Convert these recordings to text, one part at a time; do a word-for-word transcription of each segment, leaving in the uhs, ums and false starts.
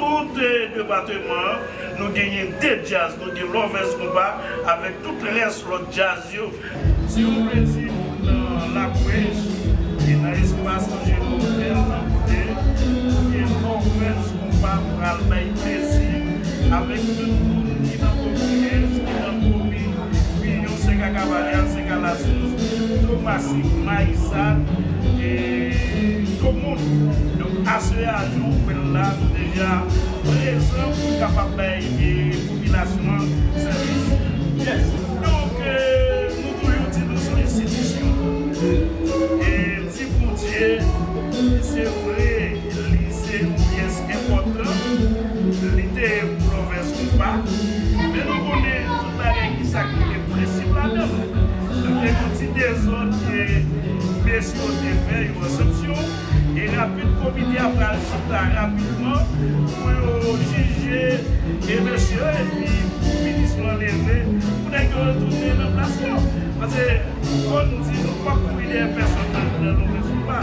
Tout, eh, depatman an, nou genyen de djaz, nou gen Lovers Konpa avèk tout rès lòt djaz yo. Se yon plezi pou m nan Lakwech e nan espas Angelo Hotel nan kote pou gen Lovers Konpa pral bay plezi avèk tout moun ki nan komin, ki nan komin Piyon, Sèk a Kavalyal, Sèk a Lasous, Tomasik, Mayisad, e Tomoun. Donk, aswè a, jan w wè l la, nou deja prezan pou n kapab bay, e, popilasyon an sèvis. Yes. Donk, e, nou toujou di nou se yon enstitisyon. E, Ti Bondye, se vre, li se yon pyès enpòtan, li te ye pou Lovers Konpa, men nou konnen tout bagay ki sa ki gen prensip ladan l. Donk, gen yon ti dezòd ke mesye yo te fè, yon resepsyon, e rapid komite a pral chita rapidman pou yo jije e mesye yo, epi pou pinisyon an leve, pou nèg yo retounen nan plas yo. Paske, fò n di, nou p ap kouri dèyè pèsonn nan, nan Lovers Konpa.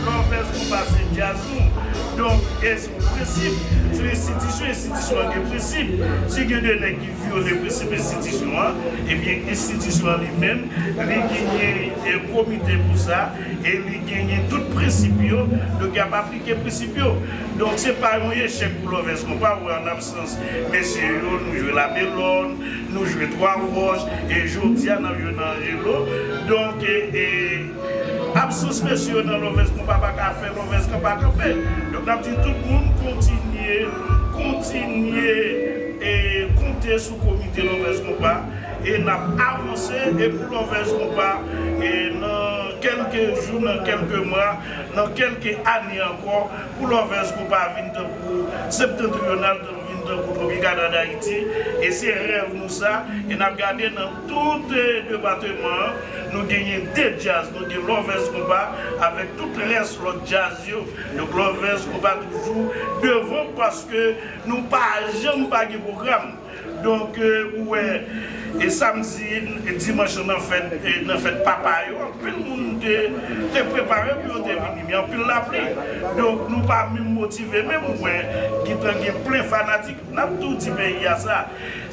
Lovers Konpa se djaz nou. Donk, e se yon prensip, se yon enstitisyon, enstitisyon an gen prensip. Si gen de nèg ki vyole prensip enstitisyon an, ebyen, enstitisyon an li menm, li genyen, e, komite pou sa, e li genyen tout prensip yo, donk y ap aplike prensip yo. Donk, se pa yon echèk pou Lovers Konpa, wè, an absans mesye yo, nou jwe Labelòn, nou jwe Twa Wòch, e jodi a, n ap jwe nan Angelo. Donk, e, e, absans mesye yo nan Lovers Konpa pa ka fè Lovers Konpa kanpe. Donk, n ap di tout moun kontinye, kontinye, e, konte sou komite Lovers Konpa, e n ap avanse, e pou Lovers Konpa, e nan kèlke jou, nan kèlke mwa, nan kèlke ane ankò, pou Lovers Konpa vin tankou Septantriyonal, vin tankou Tropikana Dayiti, e se rèv nou sa, e n ap gade nan tout, e, depatman an, nou genyen de djaz, nou gen Lovers Konpa avèk tout rès lòt djaz yo. Donk, Lovers Konpa toujou devan paske nou pa janm pa gen pwogram. Donk, e, ou wè, e samdi, e dimanch lan nan fèt, e nan fèt papa yo, anpil moun te, te prepare pou yo te vini, men anpil lapli. Donk, nou pa menm motive, menm ou wè, gentan gen plen fanatik. N ap tou di peyi a sa.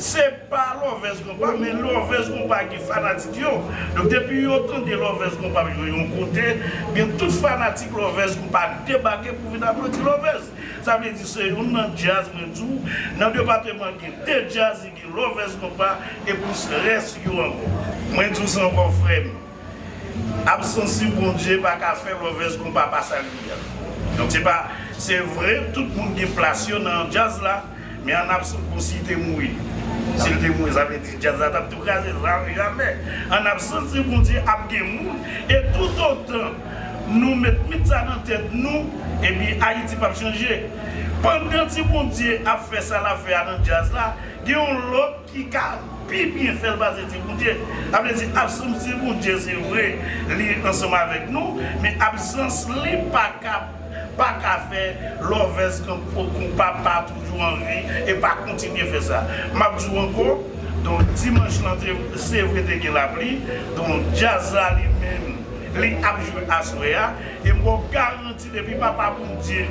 Se pa Lovers Konpa, men Lovers Konpa gen fanatik yo. Donk, depi yo tande Lovers Konpa ap jwe yon kote, gen tout fanatik Lovers Konpa debake pou vin aplodi Lovers. Sa vle di se youn nan djaz, mwen di w, nan depatman gen de djaz, gen Lovers Konpa, e plis rès yo ankò. Mwen di w sa ankò, frè m. Absans Ti Bondye pa ka fè Lovers Konpa pa sa l ye a. Donk, se pa, se vre, tout moun gen plas yo nan djaz la, men an absans, bon, si l te mouri, si l te mouri, sa vle di djaz la t ap tou kraze, sa, jamè. An absans Ti Bondye, ap gen moun, e toutotan nou met mit sa nan tèt nou, epi Ayiti p ap chanje. Pandan Ti Bondye ap fè sa l ap fè a nan djaz la, gen yon lòt ki ka pi byen fè l pase Ti Bondye. Sa vle di, absans Ti Bondye, se vre, li ansanm avèk nou, men absans li pa ka, pa ka fè Lovers Konpa pa toujou an vi e pa kontinye fè sa. M ap di w ankò, donk, dimanch lan, te, se vre, te gen lapli, donk, djaz la, li menm, li ap jwe aswè a, e m ba w garanti, depi Papa Bondye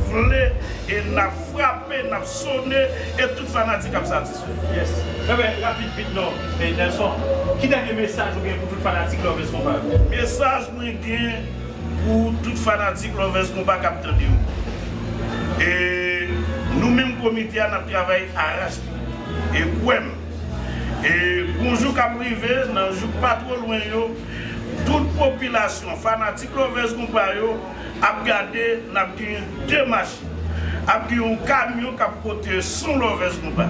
vle, e n ap frape, n ap sone, e tout fanatik ap satisfè. Yes. Enben, rapid, vit non, e Nelson, ki dènye mesaj ou gen pou tout fanatik Lovers Konpa yo? Mesaj mwen gen pou tout fanatik Lovers Konpa k ap tande yo. E nou menm komite a, n ap travay arache. E kwè m, e gon jou k ap rive, nan jou k pa twò lwen yo, tout popilasyon, fanatik Lovers Konpa yo, ap gade, n ap gen de machin. Ap gen yon kamyon k ap pote son Lovers Konpa.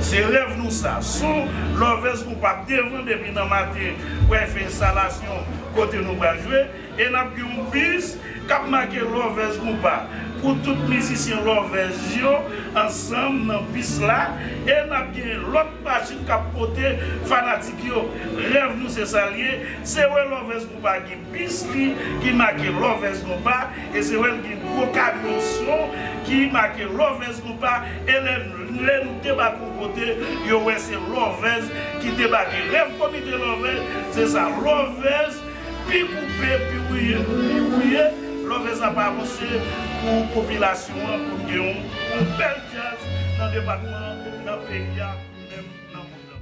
Se rèv nou sa. Son Lovers Konpa ap devan depi nan maten pou al fè enstalasyon kote nou pral jwe. E n ap gen yon bis k ap make Lovers Konpa pou tout mizisyen Lovers yo ansanm nan bis la. E n ap gen lòt machin k ap pote fanatik yo. Rèv nou se sa l ye. Se vre Lovers Konpa gen bis li ki make Lovers Konpa, e se vre l gen gwo kamyon son ki make Lovers Konpa, e lè, lè nou debake yon kote, yo wè se Lovers ki debake. Rèv komite Lovers, se sa, Lovers, pi koupe, pi wouye, pi wouye, Lovers ap avanse pou popilasyon an, pou n gen yon, yon bèl depatman nan peyi a, menm nan mond lan.